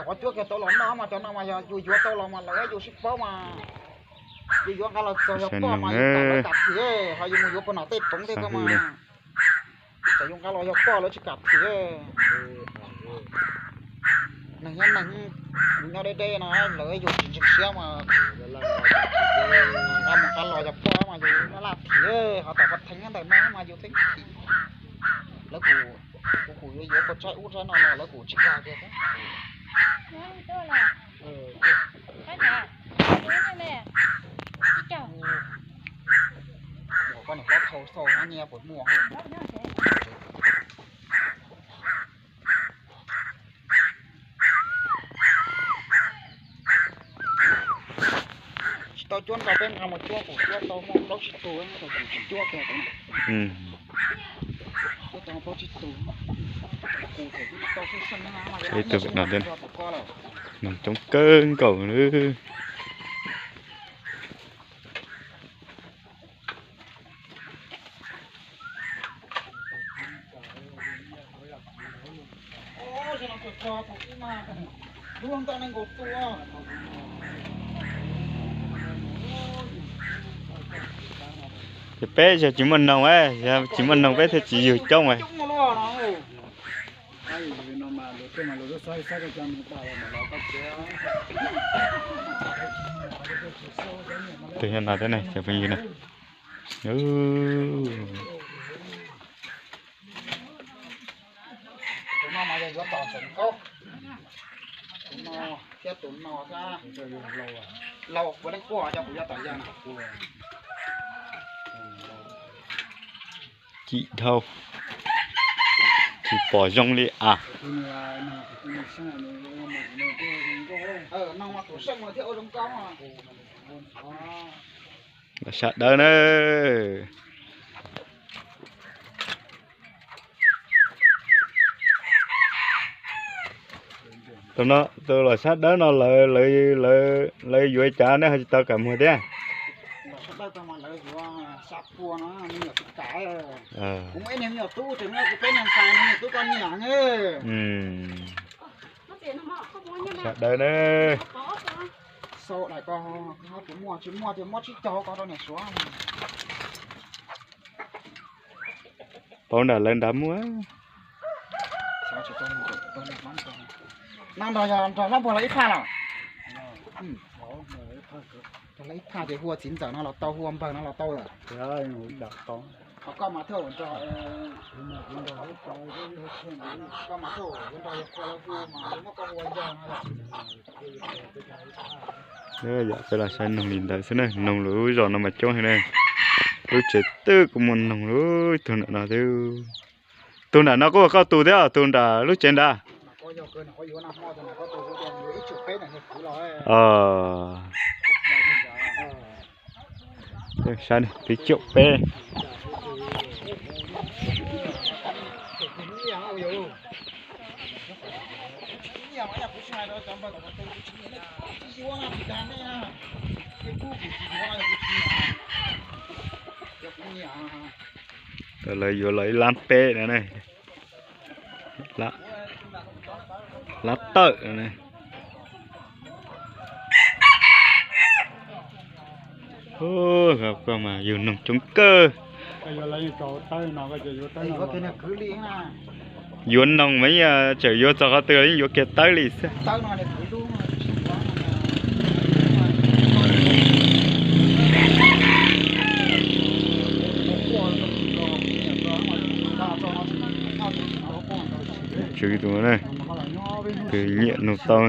Qhov cuab kiag tau los noj mas cov no mas yog yus yuav tau los mas lawv yus sib paub mas yus yuav nqa los txog yog poj mas yus kam los kam thim, ho yus mus yuav puag nram tej roov tej ko mas txawm yus nqa los yog poj lawv tsis kam thim. Neeg nyob neeg, yus nyob deb deb no lawv yus tsis ntseeg siab mas nqa mus nqa los yog poj mas yus laj laj thim, ho tom qhov theev ntawm no mas yus teeb thim. Lawv kuj, kuv kuj yuav yuav tau tsaib ub tsaib no los lawv kuj tsis dag kiag. Koj niam hlob thau xau no nyiaj puas muaj. Tsis tau cuab nrog peb nqa mus cuab kuj cuab tau muaj plaub tsib tug, tsis cuab kiag. Cuab tau plaub tsib tug. Kuv thaum twb tau xwb xwb no mas yog no tau koj lawm. Noog coob kawg nkaus li. Ces peb yog tsis muaj noog, yog tsis muaj noog peb thiaj tsis yug coob. Tus nyob no thiab ne cov phooj ywg na. Tus no mas yog yuav tom Xeem Nkaub. Tus no thiab tus no thiab. Laus puav leej quaj cov kuv yuav tom yawg na. Cim dhau, tsis pom zoo li as. Los sab dawb na. Tus no, tus los sab dawb no lawv, lawv yuav cas nej ho tsis tau kam muag thiab? Sab dawb na. Pauv nram lawv nrad muaj. No nrog, yog nrog hlob npuag lawv ib phaj los? Nrog lawv ib phaj ces hu ua txiv ntxawm no los tau, hu ua npawg no los tau lawm. Ho koj mas thiaj nrog, koj mas thiaj nrog yawg qhua lawv hu mas muab koj hu ua yawg no. Yam peb los saib noog li ntawd xwb na, noog lub zos no mas coob heev na. Lub tsev twg kuj muaj noog, lub tug nram no xwb. Tus nram no kuj koj tus thiab, tus nram lub tsev nrad. Saib twb caum peb. Lawv yuav los ib lab peb no ne. Lab tawm no ne. Koj mas yug noog coob kawg. Yuav noog mas yeej tseem yuav txog qhov twg los yeej yuav kiag tawb li xwb. Tswv tus, tus nyiam noog tau.